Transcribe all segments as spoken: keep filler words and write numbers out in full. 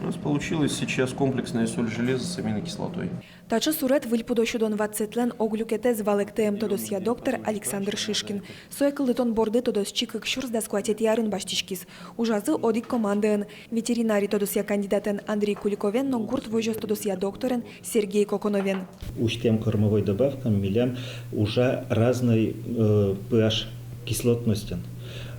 У нас получилась сейчас комплексная соль железа с аминокислотой. Таӵе сурет выль пудо сюдон ватсэтлэн ог люкетэз, валэктэ эм тодосъя доктор Александр Шишкин. Сое кылдытон борды тодосчи кык сюрс дас куатетӥ арын басьтӥськиз. Ужазы одӥг командаын: ветеринари тодосъя кандидатэн Андрей Куликовен но гурт возёс тодосъя докторен Сергей Коконовен. Усьтэм кормовой добавка милям ужа разной, э, pH кислотностен.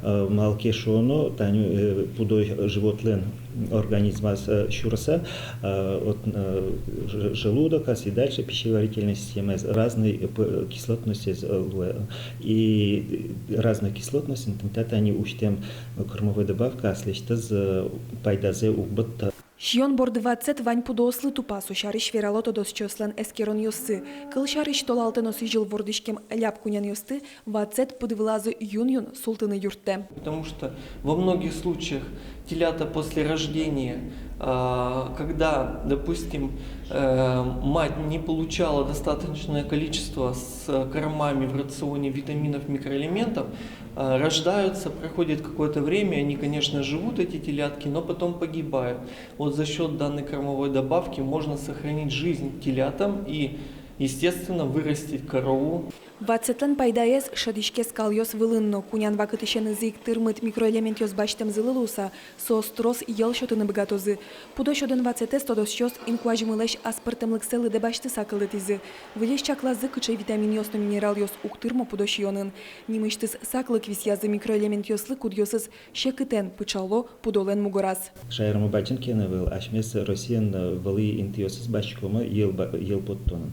Э, малы ке шуоно, тани, э, пудо животлэн организмаз, э, сюрыса, э, от, э, ж-, желудоказ и дальше пищеварительной системаез разной, э, п-, кислотностез, э, луэ. И разной кислотностен тӥни та тани усьтэм кормовой добавка аслэсьтыз, э, пайдазэ уг быдты. Сиён борды ватсэт вань пудоослы тупа, со сярысь верало тодосчиослэн эскеронъёссы. Кылсярысь, толалтэ но сӥзьыл вордӥськем ляб кунянъёсты ватсэт пыд вылазы юн-юн султыны юрттэ. Потому что во многих случаях телята после рождения, а, когда, допустим, э, мать не получала достаточное количество с кормами в рационе витаминов, микроэлементов, а, рождаются, проходит какое-то время, они, конечно, живут, эти телятки, но потом погибают. Вот за счёт данной кормовой добавки можно сохранить жизнь телятам и, естественно, вырастить корову. Ватсэтлэн пайдаез шӧдӥське скалъёс вылын но. Кунян вакытысенызы ик тырмыт микроэлементъёс басьтэмзылы луыса, соос трос йӧл сётыны быгатозы. Пудо сюдон ватсэтэз тодосчиос инкуазьмылэсь аспӧртэмлыксэ лыдэ басьтыса кылдытӥзы. Выльысь чаклазы, кыӵе витаминъёс но минералъёс уг тырмо пудо сиёнын. Нимысьтыз саклык висъязы микроэлементъёслы, кудъёсыз секытэн пыӵало пудолэн мугораз. Шаермы бадӟым ке но ӧвӧл, асьмеос Россиын, э, вылӥ интыосыз басьтӥськомы йӧл ба-, йӧл поттонын.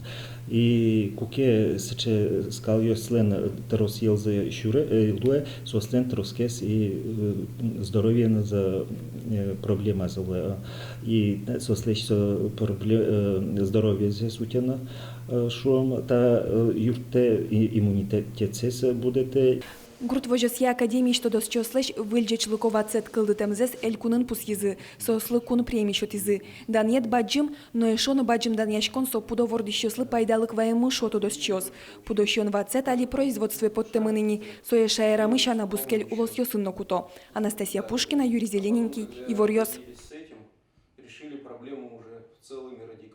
И куке сыӵе скалъёслэн, э, трос йӧлзы сюре, э, луэ, соослэн тросгес и, э, здоровьенызы, э, проблемазы луэ. И соослэсь со пробле-, э, здоровьезэс утёно, э, шуом, та, э, юрттэ, и иммунитетсэс будэтэ. Гурт возёсъя академиысь тодосчиослэсь выль ӟечлыко ватсэт кылдытэмзэс элькунын пусйизы, соослы кун преми сётӥзы. Данъет бадӟым, но эшшо но бадӟым данъяськон со пудо вордӥсьёслы пайдалык ваемын, шуо тодосчиос. Пудо сиён ватсэт али производствое поттэмын ини, сое шаерамы сяна бускель улосъёсын но куто. Анастасия Пушкина, Юрий Зелененький, «Иворъёс».